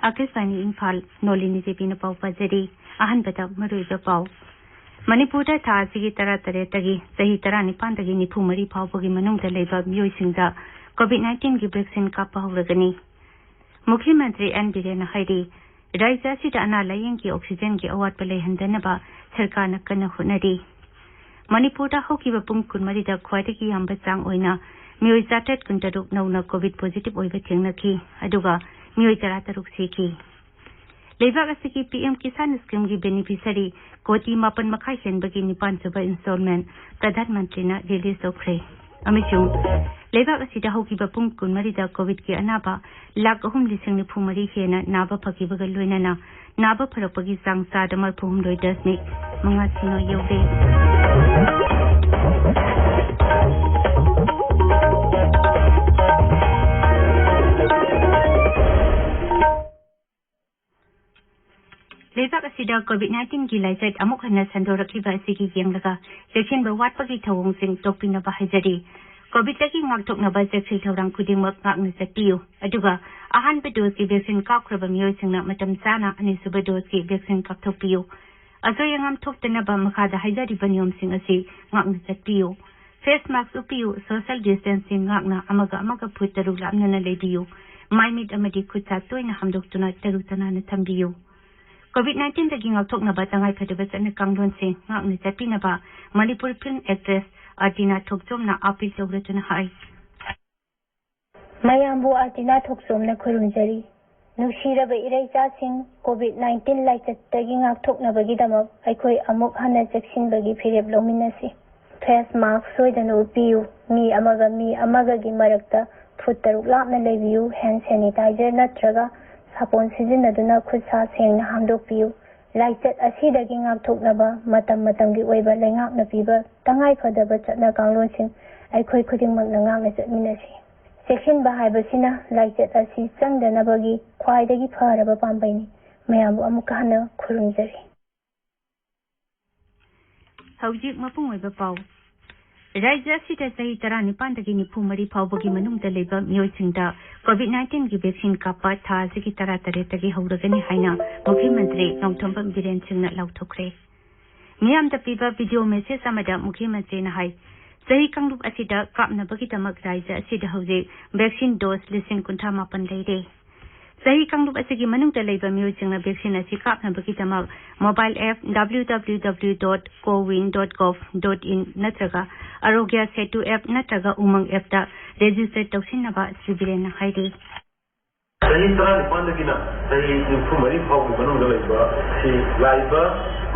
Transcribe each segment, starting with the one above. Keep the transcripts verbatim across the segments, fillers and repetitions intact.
ꯑꯥꯀꯥꯁꯕꯥꯅꯤ ꯏꯝꯐꯥꯜ, ꯅꯣꯂꯤꯅꯤ ꯗꯦꯕꯤꯅ ꯄꯥꯎ ꯄꯥꯖꯔꯤ꯫ ꯑꯍꯥꯟꯕꯗ ꯃꯔꯨꯑꯣꯏꯕ ꯄꯥꯎ꯫ ꯃꯅꯤꯄꯨꯔꯗ ꯊꯥ ꯑꯁꯤꯒꯤ ꯇꯔꯥꯇꯔꯦꯠꯇꯒꯤ ꯆꯍꯤ ꯇꯔꯥꯅꯤꯄꯥꯟꯗꯒꯤ ꯅꯤꯐꯨ ꯃꯔꯤ ꯐꯥꯎꯕꯒꯤ ꯃꯅꯨꯡꯗ ꯂꯩꯕ ꯃꯤꯑꯣꯏꯁꯤꯡꯗ COVID nineteenꯒꯤ vaccine ꯀꯥꯞꯄ ꯍꯧꯔꯒꯅꯤ꯫ ꯃꯨꯈ꯭ꯌ ꯃꯟꯇ꯭ꯔꯤ ꯑꯦꯟ ꯕꯤꯔꯦꯟꯅ ꯍꯥꯏꯔꯤ, ꯔꯥꯖ꯭ꯌ ꯑꯁꯤꯗ ꯑꯅꯥ ꯂꯥꯌꯦꯡꯒꯤ oxygenꯒꯤ ꯑꯋꯥꯠꯄ ꯂꯩꯍꯟꯗꯅꯕ ꯁꯔꯀꯥꯔꯅ ꯀꯟꯅ ꯍꯣꯠꯅꯔꯤ꯫ ꯃꯅꯤꯄꯨꯔꯗ ꯍꯧꯈꯤꯕ ꯄꯨꯡ ꯀꯨꯟꯃꯔꯤꯗ ꯈ꯭ꯋꯥꯏꯗꯒꯤ ꯌꯥꯝꯕ ꯆꯥꯡ ꯑꯣꯏꯅ ꯃꯤꯑꯣꯏ ꯆꯥꯇ꯭ꯔꯦꯠ ꯀꯨꯟꯇꯔꯨꯛ ꯅꯧꯅ COVID positive ꯑꯣꯏꯕ ꯊꯦꯡꯅꯈꯤ, ꯑꯗꯨꯒ ꯃꯤꯑꯣꯏ ꯇꯔꯥꯇꯔꯨꯛ ꯁꯤꯈꯤ꯫ ꯂꯩꯕꯥꯛ ꯑꯁꯤꯒꯤ PM ꯀꯤꯁꯥꯟ schemeꯒꯤ beneficiary ꯀꯣꯇꯤ ꯃꯥꯄꯟ ꯃꯈꯥꯏ ꯍꯦꯟꯕꯒꯤ ꯅꯤꯄꯥꯟ ꯁꯨꯕ installment ꯄ꯭ꯔꯙꯥꯟ ꯃꯟꯇ꯭ꯔꯤꯅ release ꯇꯧꯈ꯭ꯔꯦ꯫ ꯑꯃꯁꯨꯡ ꯂꯩꯕꯥꯛ ꯑꯁꯤꯗ ꯍꯧꯈꯤꯕ ꯄꯨꯡ ꯀꯨꯟꯃꯔꯤꯗ COVIDꯀꯤ ꯑꯅꯥꯕ ꯂꯥꯈ ꯑꯍꯨꯝ ꯂꯤꯁꯤꯡ ꯅꯤꯐꯨ ꯃꯔꯤ ꯍꯦꯟꯅ ꯅꯥꯕ ꯐꯈꯤꯕꯒ ꯂꯣꯏꯅꯅ ꯅꯥꯕ ꯐꯔꯛꯄꯒꯤ ꯆꯥꯡ ꯆꯥꯗ ꯃꯔꯤꯐꯨ ꯍꯨꯝꯗꯣꯏ ꯗꯁꯃꯤꯛ ꯃꯉꯥ ꯁꯤꯅꯣ ꯌꯧꯔꯦ꯫ ꯂꯩꯕꯥꯛ ꯑꯁꯤꯗ COVID nineteenꯒꯤ ꯂꯥꯏꯆꯠ ꯑꯃꯨꯛ ꯍꯟꯅ ꯁꯟꯗꯣꯔꯛꯂꯤꯕ ꯑꯁꯤꯒꯤ ꯌꯦꯡꯂꯒ ꯆꯦꯛꯁꯤꯟꯕ ꯋꯥꯠꯄꯒꯤ ꯊꯧꯑꯣꯡꯁꯤꯡ ꯇꯣꯛꯄꯤꯅꯕ ꯍꯥꯏꯖꯔꯤ꯫ COVIDꯇꯒꯤ ꯉꯥꯛꯊꯣꯛꯅꯕ ꯆꯦꯛꯁꯤꯟ ꯊꯧꯔꯥꯡ ꯈꯨꯗꯤꯡꯃꯛ ꯉꯥꯛꯅ ꯆꯠꯄꯤꯌꯨ, ꯑꯗꯨꯒ ꯑꯍꯥꯟꯕ doseꯀꯤ vaccine ꯀꯥꯞꯈ꯭ꯔꯕ ꯃꯤꯑꯣꯏꯁꯤꯡꯅ ꯃꯇꯝ ꯆꯥꯅ ꯑꯅꯤꯁꯨꯕ doseꯀꯤ vaccine ꯀꯥꯞꯊꯣꯛꯄꯤꯌꯨ꯫ ꯑꯁꯣꯏ ꯑꯉꯥꯝ ꯊꯣꯛꯇꯅꯕ ꯃꯈꯥꯗ ꯍꯥꯏꯖꯔꯤꯕ ꯅꯤꯌꯣꯝꯁꯤꯡ ꯑꯁꯤ ꯉꯥꯛꯅ ꯆꯠꯄꯤꯌꯨ꯫ Face mask ꯎꯞꯄꯤꯌꯨ, social distancing ꯉꯥꯛꯅ ꯑꯃꯒ ꯑꯃꯒ ꯐꯨꯠ ꯇꯔꯨꯛ ꯂꯥꯞꯅꯅ ꯂꯩꯕꯤꯌꯨ, ꯃꯥꯏ ꯃꯤꯠ ꯑꯃꯗꯤ ꯈꯨꯠ ꯁꯥ ꯇꯣꯏꯅ ꯍꯥꯝꯗꯣꯛꯇꯨꯅ ꯇꯔꯨ ꯇꯅꯥꯟꯅ ꯊꯝꯕꯤꯌꯨ꯫ COVID nineteenꯗꯒꯤ ꯉꯥꯛꯊꯣꯛꯅꯕ ꯇꯉꯥꯏꯐꯗꯕ ꯆꯠꯅ ꯀꯥꯡꯂꯣꯟꯁꯤꯡ ꯉꯥꯛꯅ ꯆꯠꯄꯤꯅꯕ ꯃꯅꯤꯄꯨꯔ film actress ꯑꯥꯔꯇꯤꯅꯥ ꯊꯣꯛꯆꯣꯝꯅ appeal ꯇꯧꯔꯗꯨꯅ ꯍꯥꯏ꯫ ꯃꯌꯥꯝꯕꯨ ꯑꯥꯔꯇꯤꯅꯥ ꯊꯣꯛꯆꯣꯝꯅ ꯈꯨꯔꯨꯝꯖꯔꯤ꯫ ꯅꯨꯡꯁꯤꯔꯕ ꯏꯔꯩꯆꯥꯁꯤꯡ, COVID nineteen ꯂꯥꯏꯆꯠꯇꯒꯤ ꯉꯥꯛꯊꯣꯛꯅꯕꯒꯤꯗꯃꯛ ꯑꯩꯈꯣꯏ ꯑꯃꯨꯛ ꯍꯟꯅ ꯆꯦꯛꯁꯤꯟꯕꯒꯤ ꯐꯤꯔꯦꯞ ꯂꯧꯃꯤꯟꯅꯁꯤ꯫ Face mask ꯁꯣꯏꯗꯅ ꯎꯞꯄꯤꯌꯨ꯫ ꯃꯤ ꯑꯃꯒ ꯃꯤ ꯑꯃꯒꯒꯤ ꯃꯔꯛꯇ ꯐꯨꯠ ꯇꯔꯨꯛ ꯂꯥꯞꯅ ꯂꯩꯕꯤꯌꯨ꯫ Hand sanitizer ꯅꯠꯇ꯭ꯔꯒ ꯁꯥꯄꯣꯟ ꯁꯤꯖꯤꯟꯅꯗꯨꯅ ꯈꯨꯠ ꯁꯥ ꯁꯦꯡꯅ ꯍꯥꯝꯗꯣꯛꯄꯤꯌꯨ꯫ ꯂꯥꯏꯆꯠ ꯑꯁꯤꯗꯒꯤ ꯉꯥꯛꯊꯣꯛꯅꯕ ꯃꯇꯝ ꯃꯇꯝꯒꯤ ꯑꯣꯏꯕ ꯂꯩꯉꯥꯛꯅ ꯄꯤꯕ ꯇꯉꯥꯏꯐꯗꯕ ꯆꯠꯅ ꯀꯥꯡꯂꯣꯟꯁꯤꯡ ꯑꯩꯈꯣꯏ ꯈꯨꯗꯤꯡꯃꯛꯅ ꯉꯥꯛꯅ ꯆꯠꯃꯤꯟꯅꯁꯤ꯫ ꯆꯦꯛꯁꯤꯟꯕ ꯍꯥꯏꯕꯁꯤꯅ ꯂꯥꯏꯆꯠ ꯑꯁꯤ ꯆꯪꯗꯅꯕꯒꯤ ꯈ꯭ꯋꯥꯏꯗꯒꯤ ꯐꯔꯕ ꯄꯥꯝꯕꯩꯅꯤ꯫ ꯃꯌꯥꯝꯕꯨ ꯑꯃꯨꯛꯀ ꯍꯟꯅ ꯈꯨꯔꯨꯝꯖꯔꯤ꯫ ꯍꯧꯖꯤꯛ ꯃꯄꯨꯡ ꯑꯣꯏꯕ ꯄꯥꯎ꯫ ꯔꯥꯖ꯭ꯌ ꯑꯁꯤꯗ ꯆꯍꯤ ꯇꯔꯥꯅꯤꯄꯥꯟꯗꯒꯤ ꯅꯤꯐꯨ ꯃꯔꯤ ꯐꯥꯎꯕꯒꯤ ꯃꯅꯨꯡꯗ ꯂꯩꯕ ꯃꯤꯑꯣꯏꯁꯤꯡꯗ ꯀꯣꯚꯤꯗ ꯅꯥꯏꯟꯇꯤꯟꯒꯤ ꯚꯦꯛꯁꯤꯟ ꯀꯥꯞꯄ ꯊꯥ ꯑꯁꯤꯒꯤ ꯇꯔꯥ ꯇꯔꯦꯠꯇꯒꯤ ꯍꯧꯔꯒꯅꯤ ꯍꯥꯏꯅ ꯃꯨꯈ꯭ꯌ ꯃꯟꯇ꯭ꯔꯤ ꯅꯣꯡꯊꯣꯝꯕꯝ ꯕꯤꯔꯦꯟ ꯁꯤꯡꯅ ꯂꯥꯎꯊꯣꯛꯈ꯭ꯔꯦ꯫ ꯃꯤꯌꯥꯝꯗ ꯄꯤꯕ ꯚꯤꯗꯤꯑꯣ ꯃꯦꯁꯦꯖ ꯑꯃꯗ ꯃꯨꯈ꯭ꯌ ꯃꯟꯇ꯭ꯔꯤꯅ ꯍꯥꯏ, ꯆꯍꯤ ꯀꯥꯡꯂꯨꯞ ꯑꯁꯤꯗ ꯀꯥꯞꯅꯕꯒꯤꯗꯃꯛ ꯔꯥꯖ꯭ꯌ ꯑꯁꯤꯗ ꯍꯧꯖꯤꯛ ꯚꯦꯛꯁꯤꯟ ꯗꯣꯁ ꯂꯤꯁꯤꯡ ꯀꯨꯟꯊ꯭ꯔꯥ ꯃꯥꯄꯟ ꯂꯩꯔꯦ꯫ ꯆꯍꯤ ꯀꯥꯡꯂꯨꯞ ꯑꯁꯤꯒꯤ ꯃꯅꯨꯡꯗ ꯂꯩꯕ ꯃꯤꯑꯣꯏꯁꯤꯡꯅ ꯚꯦꯛꯁꯤꯟ ꯑꯁꯤ ꯀꯥꯞꯅꯕꯒꯤꯗꯃꯛ mobile app W W W dot cowin dot gov dot in ꯅꯠꯇ꯭ꯔꯒ ꯑꯥꯔꯣꯒ꯭ꯌ ꯁꯦꯇꯨ ꯑꯦꯞ ꯅꯠꯇ꯭ꯔꯒ ꯎꯃꯪ ꯑꯦꯞꯇ ꯔꯦꯖꯤꯁꯇꯔ ꯇꯧꯁꯤꯟꯅꯕ ꯁ꯭ꯔꯤ ꯕꯤꯔꯦꯟꯅ ꯍꯥꯏꯔꯤ꯫ ꯆꯍꯤ ꯇꯔꯥꯅꯤꯄꯥꯟꯗꯒꯤꯅ ꯆꯍꯤ ꯅꯤꯐꯨ ꯃꯔꯤ ꯐꯥꯎꯒꯤ ꯃꯅꯨꯡꯗ ꯂꯩꯕ ꯁꯤ ꯂꯥꯛꯏꯕ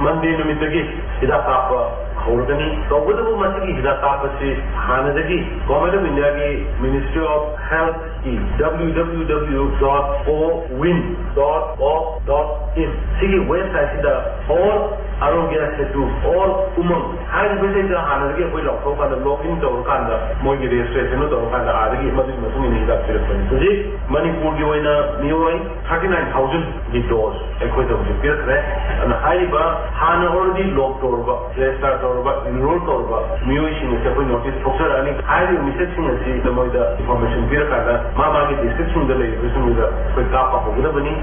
ꯃꯟꯗꯦ ꯅꯨꯃꯤꯠꯇꯒꯤ ꯍꯤꯗꯥꯛ ꯀꯥꯞꯄ ꯍꯧꯔꯒꯅꯤ꯫ ꯇꯧꯕꯇꯕꯨ ꯃꯁꯤꯒꯤ ꯍꯤꯗꯥꯛ ꯀꯥꯞꯄꯁꯤ ꯍꯥꯟꯅꯗꯒꯤ Government of India ꯒꯤ Ministry of Health ꯀꯤ W W W dot cowin dot gov dot in ꯁꯤꯒꯤ ꯋꯦꯕꯁꯥꯏꯠꯁꯤꯗ or Aarogya Setu or Umang ꯍꯥꯏꯔꯤꯕꯁꯤꯡꯗ ꯍꯥꯟꯅꯗꯒꯤ ꯑꯩꯈꯣꯏ ꯂꯥꯎꯊꯣꯛꯑꯀꯥꯟꯗ, ꯂꯣꯒ ꯏꯟ ꯇꯧꯔꯀꯥꯟꯗ, ꯃꯣꯏꯒꯤ ꯔꯦꯖꯤꯁꯇ꯭ꯔꯦꯁꯟ ꯇꯧꯔꯀꯥꯟꯗ ꯑꯥꯗꯒꯤ ꯃꯗꯨꯒꯤ ꯃꯇꯨꯡ ꯏꯟꯅ ꯍꯤꯗꯥꯛ ꯄꯤꯔꯛꯄꯅꯤ꯫ ꯍꯧꯖꯤꯛ ꯃꯅꯤꯄꯨꯔꯒꯤ ꯑꯣꯏꯅ ꯃꯤꯑꯣꯏ ꯊꯥꯔꯇꯤ ꯅꯥꯏꯟ ꯊꯥꯎꯖꯟꯒꯤ ꯗꯣꯁ ꯑꯩꯈꯣꯏꯗ ꯍꯧꯖꯤꯛ ꯄꯤꯔꯛꯈ꯭ꯔꯦ꯫ ꯑꯗꯨꯅ ꯍꯥꯏꯔꯤꯕ ꯍꯥꯟꯅ already ꯂꯣꯒ ꯇꯧꯔꯕ, ꯔꯦꯖꯤꯁꯇꯥꯔ ꯇꯧꯔꯕ, ꯏꯟꯔꯣꯜ ꯇꯧꯔꯕ ꯃꯤꯑꯣꯏꯁꯤꯡ ꯑꯁꯤ ꯑꯩꯈꯣꯏ ꯅꯣꯇꯤꯁ ꯊꯣꯛꯆꯔꯛꯑꯅꯤ꯫ ꯍꯥꯏꯔꯤꯕ ꯃꯤꯁꯛꯁꯤꯡ ꯑꯁꯤ ꯃꯣꯏꯗ ꯏꯟꯐꯣꯔꯃꯦꯁꯟ ꯄꯤꯔꯀꯥꯟꯗ ꯃꯥ ꯃꯥꯒꯤ ꯗꯤꯁꯇ꯭ꯔꯤꯛꯁꯤꯡꯗ ꯂꯩꯔꯤꯕꯁꯤꯡꯗꯨꯗ ꯑꯩꯈꯣꯏ ꯀꯥꯞꯄ ꯍꯧꯒꯗꯕꯅꯤ꯫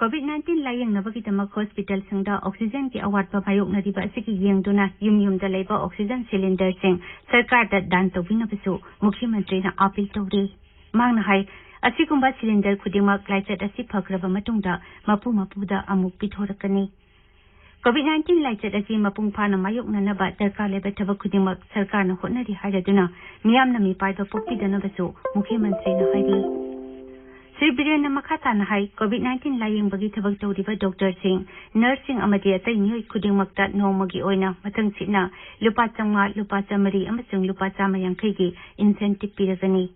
ꯀꯣꯚꯤꯗ ꯅꯥꯏꯟꯇꯤꯟ ꯂꯥꯌꯦꯡꯅꯕꯒꯤꯗꯃꯛ ꯍꯣꯁꯄꯤꯇꯥꯜꯁꯤꯡꯗ ꯑꯣꯛꯁꯤꯖꯦꯟꯒꯤ ꯑꯋꯥꯠꯄ ꯃꯥꯌꯣꯛꯅꯔꯤꯕ ꯑꯁꯤꯒꯤ ꯌꯦꯡꯗꯨꯅ ꯌꯨꯝ ꯌꯨꯝꯗ ꯂꯩꯕ ꯑꯣꯛꯁꯤꯖꯦꯟ ꯁꯤꯂꯤꯟꯗꯔꯁꯤꯡ ꯁꯔꯀꯥꯔꯗ ꯗꯥꯟ ꯇꯧꯕꯤꯅꯕꯁꯨ ꯃꯨꯈ꯭ꯌ ꯃꯟꯇ꯭ꯔꯤꯅ ꯑꯥꯄꯤꯜ ꯇꯧꯔꯤ꯫ ꯃꯍꯥꯛꯅ ꯍꯥꯏ, ꯑꯁꯤꯒꯨꯝꯕ ꯁꯤꯂꯤꯟꯗꯔ ꯈꯨꯗꯤꯡꯃꯛ ꯂꯥꯏꯆꯠ ꯑꯁꯤ ꯐꯈ꯭ꯔꯕ ꯃꯇꯨꯡꯗ ꯃꯄꯨ ꯃꯄꯨꯗ ꯑꯃꯨꯛ ꯄꯤꯊꯣꯔꯛꯀꯅꯤ꯫ ꯀꯣꯚꯤꯗ ꯅꯥꯏꯟꯇꯤꯟ ꯂꯥꯏꯆꯠ ꯑꯁꯤ ꯃꯄꯨꯡ ꯐꯥꯅ ꯃꯥꯌꯣꯛꯅꯅꯕ ꯗꯔꯀꯥꯔ ꯂꯩꯕ ꯊꯕꯛ ꯈꯨꯗꯤꯡꯃꯛ ꯁꯔꯀꯥꯔꯅ ꯍꯣꯠꯅꯔꯤ ꯍꯥꯏꯔꯗꯨꯅ ꯃꯤꯌꯥꯝꯅ ꯃꯤꯄꯥꯏꯕ ꯄꯣꯛꯄꯤꯗꯅꯕꯁꯨ ꯃꯨꯈ꯭ꯌ ꯃꯟꯇ꯭ꯔꯤꯅ ꯍꯥꯏꯔꯤ꯫ ꯁ꯭ꯔꯤ ꯕꯤꯔꯦꯟꯅ ꯃꯈꯥ ꯇꯥꯅ ꯍꯥꯏ, ꯀꯣꯚꯤꯗ ꯅꯥꯏꯟꯇꯤꯟ ꯂꯥꯌꯦꯡꯕꯒꯤ ꯊꯕꯛ ꯇꯧꯔꯤꯕ ꯗꯣꯛꯇꯔꯁꯤꯡ, ꯅꯔꯁꯁꯤꯡ ꯑꯃꯗꯤ ꯑꯇꯩ ꯃꯤꯑꯣꯏ ꯈꯨꯗꯤꯡꯃꯛꯇ ꯅꯣꯡꯃꯒꯤ ꯑꯣꯏꯅ ꯃꯊꯪꯁꯤꯠꯅ ꯂꯨꯄꯥ ꯆꯥꯝꯃꯉꯥ, ꯂꯨꯄꯥ ꯆꯥꯃꯔꯤ ꯑꯃꯁꯨꯡ ꯂꯨꯄꯥ ꯆꯥꯝꯃ ꯌꯥꯡꯈꯩꯒꯤ ꯏꯟꯁꯦꯟꯇꯤꯚ ꯄꯤꯔꯒꯅꯤ꯫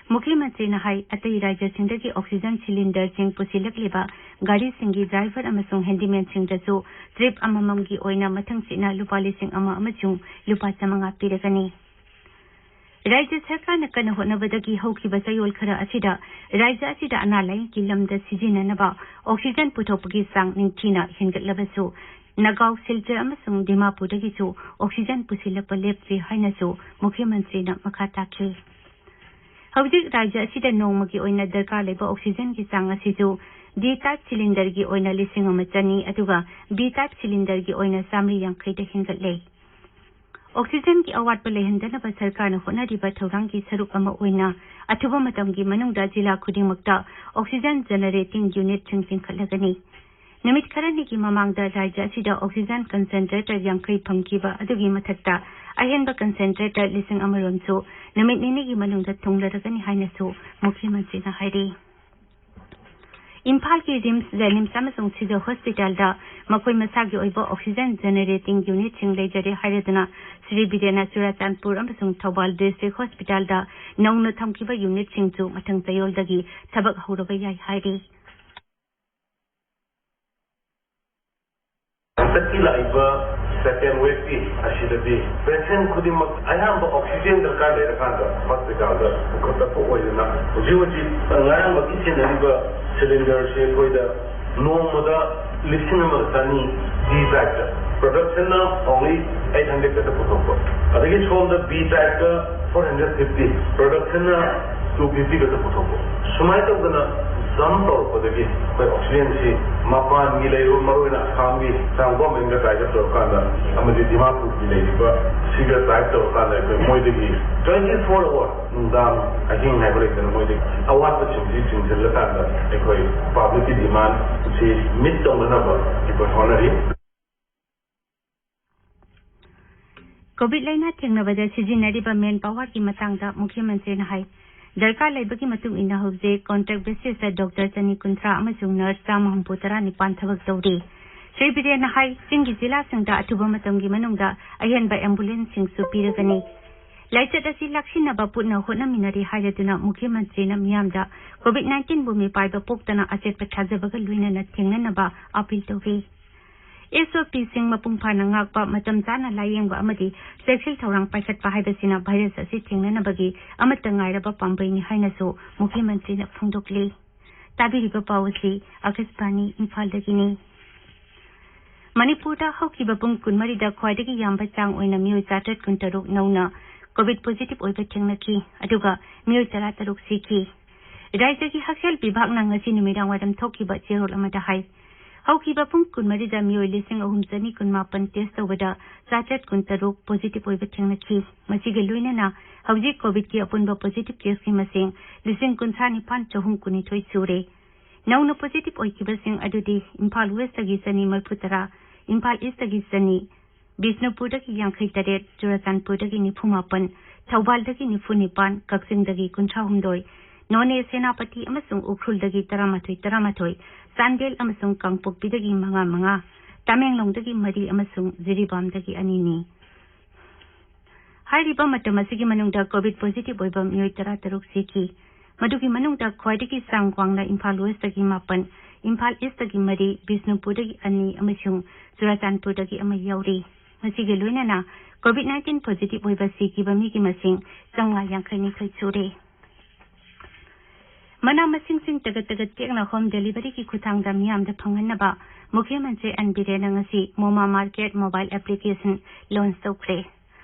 ꯃꯨꯈ꯭ꯌ ꯃꯟꯇ꯭ꯔꯤꯅ ꯍꯥꯏ, ꯑꯇꯩ ꯔꯥꯖ꯭ꯌꯁꯤꯡꯗꯒꯤ ꯑꯣꯛꯁꯤꯖꯦꯟ ꯁꯤꯂꯤꯟꯗꯔꯁꯤꯡ ꯄꯨꯁꯤꯜꯂꯛꯂꯤꯕ ꯒꯥꯔꯤꯁꯤꯡꯒꯤ ꯗ꯭ꯔꯥꯏꯚꯔ ꯑꯃꯁꯨꯡ ꯍꯦꯟꯗꯤꯃꯦꯟꯁꯤꯡꯗꯁꯨ ꯇ꯭ꯔꯤꯞ ꯑꯃꯃꯝꯒꯤ ꯑꯣꯏꯅ ꯃꯊꯪꯁꯤꯠꯅ ꯂꯨꯄꯥ ꯂꯤꯁꯤꯡ ꯑꯃ ꯑꯃꯁꯨꯡ ꯂꯨꯄꯥ ꯆꯥꯝꯃꯉꯥ ꯄꯤꯔꯒꯅꯤ꯫ ꯔꯥꯖ꯭ꯌ ꯁꯔꯀꯥꯔꯅ ꯀꯟꯅ ꯍꯣꯠꯅꯕꯗꯒꯤ ꯍꯧꯈꯤꯕ ꯆꯌꯣꯜ ꯈꯔ ꯑꯁꯤꯗ ꯔꯥꯖ꯭ꯌ ꯑꯁꯤꯗ ꯑꯅꯥ ꯂꯥꯌꯦꯡꯒꯤ ꯂꯝꯗ ꯁꯤꯖꯤꯟꯅꯅꯕ ꯑꯣꯛꯁꯤꯖꯦꯟ ꯄꯨꯊꯣꯛꯄꯒꯤ ꯆꯥꯡ ꯅꯤꯡꯊꯤꯅ ꯍꯦꯟꯒꯠꯂꯕꯁꯨ, ꯅꯒꯥꯎ, ꯁꯤꯜꯆꯔ ꯑꯃꯁꯨꯡ ꯗꯤꯃꯥꯄꯨꯔꯗꯒꯤꯁꯨ oxygen ꯄꯨꯁꯤꯜꯂꯛꯄ ꯂꯦꯞꯇ꯭ꯔꯤ ꯍꯥꯏꯅꯁꯨ ꯃꯨꯈ꯭ꯌ ꯃꯟꯇ꯭ꯔꯤꯅ ꯃꯈꯥ ꯇꯥꯈꯤ꯫ ꯍꯧꯖꯤꯛ ꯔꯥꯖ꯭ꯌ ꯑꯁꯤꯗ ꯅꯣꯡꯃꯒꯤ ꯑꯣꯏꯅ ꯗꯔꯀꯥꯔ ꯂꯩꯕ oxygenꯒꯤ ꯆꯥꯡ ꯑꯁꯤꯁꯨ D type cylinderꯒꯤ ꯑꯣꯏꯅ ꯂꯤꯁꯤꯡ ꯑꯃ ꯆꯅꯤ ꯑꯗꯨꯒ B type cylinderꯒꯤ ꯑꯣꯏꯅ ꯆꯥꯃꯔꯤ ꯌꯥꯡꯈꯩꯗ ꯍꯦꯟꯒꯠꯂꯦ꯫ Oxygenꯒꯤ ꯑꯋꯥꯠꯄ ꯂꯩꯍꯟꯗꯅꯕ ꯁꯔꯀꯥꯔꯅ ꯍꯣꯠꯅꯔꯤꯕ ꯊꯧꯔꯥꯡꯒꯤ ꯁꯔꯨꯛ ꯑꯃ ꯑꯣꯏꯅ ꯑꯊꯨꯕ ꯃꯇꯝꯒꯤ ꯃꯅꯨꯡꯗ ꯖꯤꯂꯥ ꯈꯨꯗꯤꯡꯃꯛꯇ oxygen generating unitꯁꯤꯡ ꯂꯤꯡꯈꯠꯂꯒꯅꯤ꯫ ꯅꯨꯃꯤꯠ ꯈꯔꯅꯤꯒꯤ ꯃꯃꯥꯡꯗ ꯔꯥꯖ꯭ꯌ ꯑꯁꯤꯗ oxygen concentrator ꯌꯥꯡꯈꯩ ꯐꯪꯈꯤꯕ ꯑꯗꯨꯒꯤ ꯃꯊꯛꯇ ꯑꯍꯦꯟꯕ concentrator ꯂꯤꯁꯤꯡ ꯑꯃꯔꯣꯝꯁꯨ ꯅꯨꯃꯤꯠ ꯅꯤꯅꯤꯒꯤ ꯃꯅꯨꯡꯗ ꯊꯨꯡꯂꯔꯒꯅꯤ ꯍꯥꯏꯅꯁꯨ ꯃꯨꯈ꯭ꯌ ꯃꯟꯇ꯭ꯔꯤꯅ ꯍꯥꯏꯔꯤ꯫ ꯏꯝꯐꯥꯜꯒꯤ ꯔꯤꯝꯁ, ꯖꯦꯅꯤꯝꯁ ꯑꯃꯁꯨꯡ ꯁꯤꯖ ꯍꯣꯁꯄꯤꯇꯥꯜꯗ ꯃꯈꯣꯏ ꯃꯁꯥꯒꯤ ꯑꯣꯏꯕ oxygen generating unitꯁꯤꯡ ꯂꯩꯖꯔꯦ ꯍꯥꯏꯔꯗꯨꯅ ꯁ꯭ꯔꯤ ꯕꯤꯔꯦꯟꯅ ꯆꯨꯔꯥꯆꯥꯟꯄꯨꯔ ꯑꯃꯁꯨꯡ ꯊꯧꯕꯥꯜ district hospitalꯗ ꯅꯧꯅ ꯊꯝꯈꯤꯕ unitꯁꯤꯡꯁꯨ ꯃꯊꯪ ꯆꯌꯣꯜꯗꯒꯤ ꯊꯕꯛ ꯍꯧꯔꯕ ꯌꯥꯏ ꯍꯥꯏꯔꯤ꯫ ꯍꯟꯗꯛꯀꯤ ꯂꯥꯛꯏꯕ second waveꯀꯤ ꯑꯁꯤꯗꯗꯤ patient ꯈꯨꯗꯤꯡꯃꯛ ꯑꯌꯥꯝꯕ oxygen ꯗꯔꯀꯥꯔ ꯂꯩꯔꯀꯥꯟꯗ ꯍꯣꯁꯄꯤꯇꯥꯜꯗ ꯄꯨꯈꯠꯂꯛꯄ ꯑꯣꯏꯗꯅ ꯍꯧꯖꯤꯛ ꯍꯧꯖꯤꯛ ꯉꯔꯥꯡꯃꯛꯀꯤ ꯁꯤꯖꯤꯟꯅꯔꯤꯕ cylinderꯁꯦ ꯑꯩꯈꯣꯏꯗ ꯅꯣꯡꯃꯗ ꯂꯤꯁꯤꯡ ꯑꯃꯒ ꯆꯅꯤ D typeꯇ, productionꯅ only eight hundred ꯈꯛꯇ ꯄꯨꯊꯣꯛꯄ, ꯑꯗꯒꯤ ꯁꯣꯝꯗ B typeꯇ four hundred fifty, productionꯅ two fifty ꯈꯛꯇ ꯄꯨꯊꯣꯛꯄ꯫ ꯁꯨꯃꯥꯏꯅ ꯇꯧꯗꯅ jump ꯇꯧꯔꯛꯄꯗꯒꯤ ꯑꯩꯈꯣꯏ oxygenꯁꯤ ꯃꯄꯥꯟꯒꯤ ꯂꯩꯔꯨ, ꯃꯔꯨꯑꯣꯏꯅ ꯑꯁꯥꯝꯒꯤ ꯆꯥꯡꯒꯣꯝ ꯑꯦꯟꯒ tie up ꯇꯧꯔꯀꯥꯟꯗ ꯑꯃꯗꯤ ꯗꯤꯃꯥꯄꯨꯔꯒꯤ ꯂꯩꯔꯤꯕ ꯁꯤꯒ tie up ꯇꯧꯔꯀꯥꯟꯗ ꯑꯩꯈꯣꯏ ꯃꯣꯏꯗꯒꯤ twenty four hour ꯅꯨꯡꯗꯥꯡ ꯑꯍꯤꯡ ꯍꯥꯏꯕ ꯂꯩꯇꯅ ꯃꯣꯏꯗꯒꯤ ꯑꯋꯥꯠꯄꯁꯤꯡꯁꯤ ꯆꯤꯡꯁꯤꯜꯂꯀꯥꯟꯗ ꯑꯩꯈꯣꯏ publicꯀꯤ demandꯁꯤ meet ꯇꯧꯅꯅꯕ ꯑꯩꯈꯣꯏ ꯍꯣꯠꯅꯔꯤ꯫ COVID ꯂꯥꯏꯅꯥ ꯊꯦꯡꯅꯕꯗ ꯁꯤꯖꯤꯟꯅꯔꯤꯕ manpowerꯒꯤ ꯃꯇꯥꯡꯗ ꯃꯨꯈ꯭ꯌ ꯃꯟꯇ꯭ꯔꯤꯅ ꯍꯥꯏ, ꯗꯔꯀꯥꯔ ꯂꯩꯕꯒꯤ ꯃꯇꯨꯡ ꯏꯟꯅ ꯍꯧꯖꯤꯛ contract basisꯇ doctor ꯆꯅꯤ ꯀꯨꯟꯊ꯭ꯔꯥ ꯑꯃꯁꯨꯡ nurse ꯆꯥꯝꯃ ꯍꯨꯝꯐꯨ ꯇꯔꯥꯅꯤꯄꯥꯟ ꯊꯕꯛ ꯇꯧꯔꯤ꯫ ꯁ꯭ꯔꯤ ꯕꯤꯔꯦꯟꯅ ꯍꯥꯏ, ꯆꯤꯡꯒꯤ ꯖꯤꯂꯥꯁꯤꯡꯗ ꯑꯊꯨꯕ ꯃꯇꯝꯒꯤ ꯃꯅꯨꯡꯗ ꯑꯍꯦꯟꯕ ambulanceꯁꯤꯡꯁꯨ ꯄꯤꯔꯒꯅꯤ꯫ ꯂꯥꯏꯆꯠ ꯑꯁꯤ ꯂꯥꯛꯁꯤꯟꯅꯕ ꯄꯨꯟꯅ ꯍꯣꯠꯅꯃꯤꯟꯅꯔꯤ ꯍꯥꯏꯔꯗꯨꯅ ꯃꯨꯈ꯭ꯌ ꯃꯟꯇ꯭ꯔꯤꯅ ꯃꯤꯌꯥꯝꯗ COVID nineteenꯕꯨ ꯃꯤꯄꯥꯏꯕ ꯄꯣꯛꯇꯅ ꯑꯆꯦꯠꯄ ꯊꯥꯖꯕꯒ ꯂꯣꯏꯅꯅ ꯊꯦꯡꯅꯅꯕ appeal ꯇꯧꯔꯤ꯫ SOPꯁꯤꯡ ꯃꯄꯨꯡ ꯐꯥꯅ ꯉꯥꯛꯄ, ꯃꯇꯝ ꯆꯥꯅ ꯂꯥꯌꯦꯡꯕ ꯑꯃꯗꯤ ꯆꯦꯛꯁꯤꯜ ꯊꯧꯔꯥꯡ ꯄꯥꯏꯈꯠꯄ ꯍꯥꯏꯕꯁꯤꯅ virus ꯑꯁꯤ ꯊꯦꯡꯅꯅꯕꯒꯤ ꯑꯃꯠꯇ ꯉꯥꯏꯔꯕ ꯄꯥꯝꯕꯩꯅꯤ ꯍꯥꯏꯅꯁꯨ ꯃꯨꯈ꯭ꯌ ꯃꯟꯇ꯭ꯔꯤꯅ ꯐꯣꯡꯗꯣꯛꯂꯤ꯫ ꯇꯥꯕꯤꯔꯤꯕ ꯄꯥꯎ ꯑꯁꯤ ꯑꯀꯥꯁꯕꯥꯅꯤ ꯏꯝꯐꯥꯜꯗꯒꯤꯅꯤ꯫ ꯃꯅꯤꯄꯨꯔꯗ ꯍꯧꯈꯤꯕ ꯄꯨꯡ ꯀꯨꯟꯃꯔꯤꯗ ꯈ꯭ꯋꯥꯏꯗꯒꯤ ꯌꯥꯝꯕ ꯆꯥꯡ ꯑꯣꯏꯅ ꯃꯤꯑꯣꯏ ꯆꯥꯇ꯭ꯔꯦꯠ ꯀꯨꯟꯇꯔꯨꯛ ꯅꯧꯅ ꯀꯣꯚꯤꯗ ꯄꯣꯖꯤꯇꯤꯚ ꯑꯣꯏꯕ ꯊꯦꯡꯅꯈꯤ, ꯑꯗꯨꯒ ꯃꯤꯑꯣꯏ ꯇꯔꯥꯇꯔꯨꯛ ꯁꯤꯈꯤ꯫ ꯔꯥꯖ꯭ꯌꯒꯤ ꯍꯛꯁꯦꯜ ꯕꯤꯚꯥꯒꯅ ꯉꯁꯤ ꯅꯨꯃꯤꯗꯥꯡꯋꯥꯏꯔꯝ ꯊꯣꯛꯈꯤꯕ ꯆꯦꯔꯣꯜ ꯑꯃꯗ ꯍꯥꯏ, ꯍꯧꯈꯤꯕ ꯄꯨꯡ ꯀꯨꯟꯃꯔꯤꯗ ꯃꯤꯑꯣꯏ ꯂꯤꯁꯤꯡ ꯑꯍꯨꯝ ꯆꯅꯤ ꯀꯨꯟꯃꯥꯄꯟ ꯇꯦꯁ ꯇꯧꯕꯗ ꯆꯥꯇ꯭ꯔꯦꯠ ꯀꯨꯟꯇꯔꯨꯛ ꯄꯣꯖꯤꯇꯤꯚ ꯑꯣꯏꯕ ꯊꯦꯡꯅꯈꯤ꯫ ꯃꯁꯤꯒ ꯂꯣꯏꯅꯅ ꯍꯧꯖꯤꯛ ꯀꯣꯚꯤꯗꯀꯤ ꯑꯄꯨꯟꯕ ꯄꯣꯖꯤꯇꯤꯚ ꯀꯦꯁꯀꯤ ꯃꯁꯤꯡ ꯂꯤꯁꯤꯡ ꯀꯨꯟꯊ꯭ꯔꯥ ꯅꯤꯄꯥꯟ ꯆꯍꯨꯝ ꯀꯨꯟꯅꯤꯊꯣꯏ ꯁꯨꯔꯦ꯫ ꯅꯧꯅ ꯄꯣꯖꯤꯇꯤꯚ ꯑꯣꯏꯈꯤꯕꯁꯤꯡ ꯑꯗꯨꯗꯤ ꯏꯝꯐꯥꯜ ꯋꯦꯁꯇꯒꯤ ꯆꯅꯤ ꯃꯔꯤꯐꯨ ꯇꯔꯥ, ꯏꯝꯐꯥꯜ ꯏꯁꯇꯒꯤ ꯆꯅꯤ, ꯕꯤꯁꯅꯨꯄꯨꯔꯗꯒꯤ ꯌꯥꯡꯈꯩ ꯇꯔꯦꯠ, ꯆꯨꯔꯆꯥꯟꯄꯨꯔꯗꯒꯤ ꯅꯤꯐꯨ ꯃꯥꯄꯟ, ꯊꯧꯕꯥꯜꯗꯒꯤ ꯅꯤꯐꯨ ꯅꯤꯄꯥꯟ, ꯀꯛꯆꯤꯡꯗꯒꯤ ꯀꯨꯟꯊ꯭ꯔꯥ ꯍꯨꯝꯗꯣꯏ, ꯅꯣꯅꯦ, ꯁꯦꯅꯥꯄꯇꯤ ꯑꯃꯁꯨꯡ ꯎꯈ꯭ꯔꯨꯜꯗꯒꯤ ꯇꯔꯥꯃꯥꯊꯣꯏ ꯇꯔꯥꯃꯥꯊꯣꯏ, ꯆꯥꯟꯗꯦꯜ ꯑꯃꯁꯨꯡ ꯀꯥꯡꯄꯣꯛꯄꯤꯗꯒꯤ ꯃꯉꯥ ꯃꯉꯥ, ꯇꯃꯦꯡꯂꯣꯡꯗꯒꯤ ꯃꯔꯤ ꯑꯃꯁꯨꯡ ꯖꯤꯔꯤꯕꯥꯝꯗꯒꯤ ꯑꯅꯤꯅꯤ꯫ ꯍꯥꯏꯔꯤꯕ ꯃꯇꯝ ꯑꯁꯤꯒꯤ ꯃꯅꯨꯡꯗ ꯀꯣꯚꯤꯗ ꯄꯣꯖꯤꯇꯤꯚ ꯑꯣꯏꯕ ꯃꯤꯑꯣꯏ ꯇꯔꯥꯇꯔꯨꯛ ꯁꯤꯈꯤ꯫ ꯃꯗꯨꯒꯤ ꯃꯅꯨꯡꯗ ꯈ꯭ꯋꯥꯏꯗꯒꯤ ꯆꯥꯡ ꯋꯥꯡꯅ ꯏꯝꯐꯥꯜ ꯋꯦꯁꯇꯒꯤ ꯃꯥꯄꯟ, ꯏꯝꯐꯥꯜ ꯏꯁꯇꯒꯤ ꯃꯔꯤ, ꯕꯤꯁꯅꯨꯄꯨꯔꯗꯒꯤ ꯑꯅꯤ ꯑꯃꯁꯨꯡ ꯆꯨꯔꯆꯥꯟꯄꯨꯔꯗꯒꯤ ꯑꯃ ꯌꯥꯎꯔꯤ꯫ ꯃꯁꯤꯒ ꯂꯣꯏꯅꯅ ꯀꯣꯚꯤꯗ ꯅꯥꯏꯟꯇꯤꯟ ꯄꯣꯖꯤꯇꯤꯚ ꯑꯣꯏꯕ ꯁꯤꯈꯤꯕ ꯃꯤꯒꯤ ꯃꯁꯤꯡ ꯆꯥꯝꯃꯉꯥ ꯌꯥꯡꯈꯩ ꯅꯤꯊꯣꯏ ꯁꯨꯔꯦ꯫ ꯃꯅꯥ ꯃꯁꯤꯡꯁꯤꯡ ꯇꯒꯠ ꯇꯒꯠ ꯇꯦꯛꯅ ꯍꯣꯝ ꯗꯦꯂꯤꯚꯔꯤꯒꯤ ꯈꯨꯠꯊꯥꯡꯗ ꯃꯤꯌꯥꯝꯗ ꯐꯪꯍꯟꯅꯕ ꯃꯨꯈ꯭ꯌ ꯃꯟꯇ꯭ꯔꯤ ꯑꯦꯟ ꯕꯤꯔꯦꯟꯅ ꯉꯁꯤ ꯃꯣꯃꯥ ꯃꯥꯔꯀꯦꯠ ꯃꯣꯕꯥꯏꯜ ꯑꯦꯄ꯭ꯂꯤꯀꯦꯁꯟ ꯂꯣꯟꯆ ꯇꯧꯈ꯭ꯔꯦ꯫